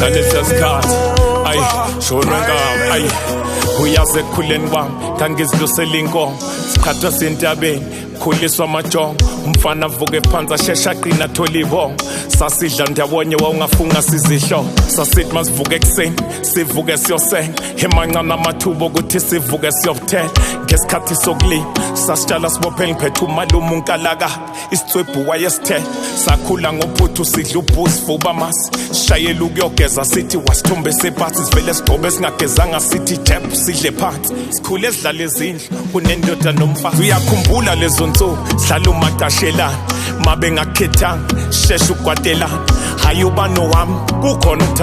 Ngalesiya sikhathi, ayi shona ngami, ayi uyazi ekukhuleni kwami ngangizilusela inkomo, siqhathwa sentabeni, khuliswa amajongo, umfana avuke phansi asheshe aqina athole ibongo. Sasidla ndawonye, wawungafunga sizihlo. Sasithi masivuke ekuseni sivuke siyosenga, emancane amathuba okuthi sivuke siyobuthela. Ngesikhathi sokulima sasitshala sibophele, ngiphethe umalume unkalaka isitswebhu wayesithela. Sakhula ngophuthu sidla ubhusi vuba amasi, sishayela ukuyogeza sithi wasithombe sephathi, sivele sigqobe singagezanga sithi jeb sidle phansi. Sikhule sidlala izindlu kunendoda nomfazi. Uyakhumbula lezo nsuku sidlala umacashelana, mabe ngakhethanga shesha ukwatelana, hayi ubano wami kukhona ukuthatha.